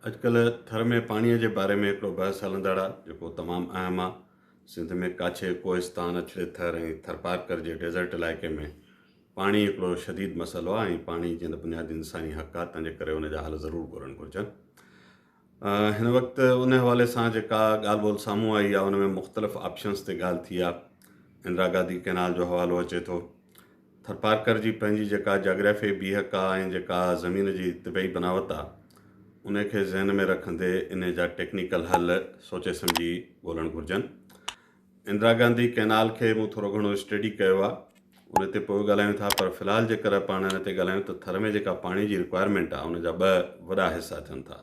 اڄڪلهه ٿر ۾ پاڻيء جي باري ۾ هڪڙو بحث هلندڙ آ، جيڪو تمام اهم آ. سنڌ ۾ ڪاڇي، ڪوهستان، اڇڙي ٿر ۽ ٿرپارڪر جي ڊيزرٽ علائقي ۾ پاڻي هڪڙو شديد مسئلو آ ۽ پاڻي جيئن ته بنيادي انساني حق آ، تنهنجي ڪري ان جا حل ضرور ڳولڻ گهرجن. هن وقت ان حوالي سان جيڪا ڳالهه ٻولهه سامهون آئي آ، ان ۾ مختلف آپشنز تي ڳالهه ٿي آ. اندرا گانڌي ڪئنال جو حوالو اچي ٿو. ٿرپارڪر جي پنهنجي جيڪا جاگرافيائي بيهڪ آ ۽ جيڪا زمين جي طبعي بناوت آ، ان کي ذهن ۾ رکندي انهي جا ٽيڪنيڪل حل سوچي سمجهي ڳولڻ گهرجن. اندرا گانڌي ڪئنال کي مون ٿورو گهڻو اسٽڊي ڪيو آ، ان تي پوء ڳالهايون ٿا پر في الحال جيڪر پاڻ ان تي ڳالهايون ته ٿر ۾ جيڪا پاڻي جي رڪوائرمينٽ آ ان جا ٻه وڏا حصا ٿين ٿا.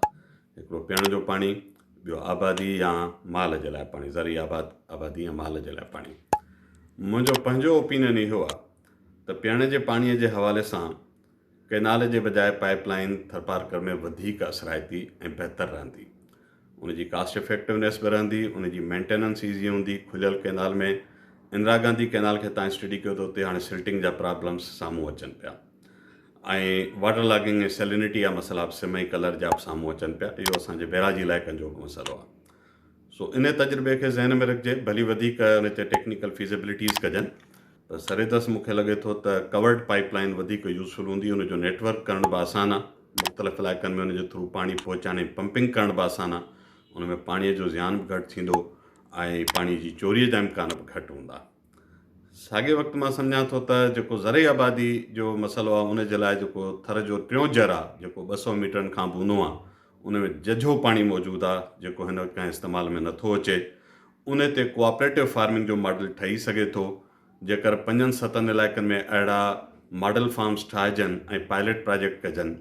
هڪڙو پيئڻ جو پاڻي، ٻيو آبادي يا مال جي لاء پاڻي، زرعي آباد آبادي يا مال جي لاء پاڻي. منهنجو پنهنجو اوپينين اهو آ ته پيئڻ جي پاڻي جي حوالي سان ڪئنال جي بجاء پائيپ لائين ٿرپارڪر ۾ وڌيڪ اثرائتي ۽ بهتر رهندي. ان جي ڪاسٽ افيڪٽونيس به رهندي، ان جي مينٽيننس ايزي هوندي، کليل ڪئنال ۾ اندرا گانڌي ڪئنال کي تان اسٽڊي ڪيو ته اتي هاڻي سلٽنگ جا پرابلمس سامهون اچن پيا. ۽ واٽر لاگنگ ۽ سيلينٽي جا مسئلا به سم ۽ ڪلر جا به سامهون اچن پيا. اهو اسان جي بئراجي علائقن جو به مسئلو آهي. سو ان تجربي کي ذهن ۾ رکجي ڀلي وڌيڪ ان تي ٽيڪنيڪل فيزيبلٽيز ڪجن پر سريدس مون کي لڳي ٿو ته ڪورڊ پائيپ لائين وڌيڪ يوزفل هوندي ان جو نيٽ ورڪ ڪرڻ به آسان آهي مختلف علائقن ۾ ان جي ٿرو پاڻي پهچائڻ ۽ پمپنگ ڪرڻ به آسان آهي ان ۾ پاڻي جو زيان به گهٽ ٿيندو ۽ پاڻي جي چوري جا امڪان به گهٽ هوندا. ساڳئي وقت مان سمجهان ٿو ته جيڪو زرعي آبادي جو مسئلو آهي ان جي لاء جيڪو ٿر جو ٽيون جر آهي جيڪو 200 ميٽرن کان به اونهو آهي ان ۾ ججهو پاڻي موجود آهي جيڪو هن وقت ڪنهن استعمال ۾ نٿو اچي ان تي ڪوآپريٽو فارمنگ جو ماڊل ٺهي سگهي ٿو جيڪر پنجن ستن علائقن ۾ اهڙا ماڊل فارمز ٺاهجن ۽ پائلٽ پراجيڪٽ ڪجن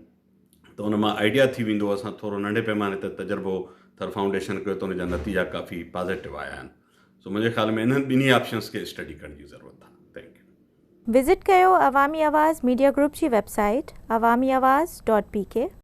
ته ان مان آئيڊيا ٿي ويندو اسان ٿورو ننڍي پيماني تي تجربو ٿر فائونڊيشن ڪيو ته ان جا نتيجا ڪافي پازيٽو آيا آهن سو منهنجي خيال ۾ انهن ٻنهي آپشنس کي اسٽڊي ڪرڻ جي ضرورت آهي thank you. Visit ڪيو عوامي آواز ميڊيا گروپ جي web site Awami Awaz dot P K.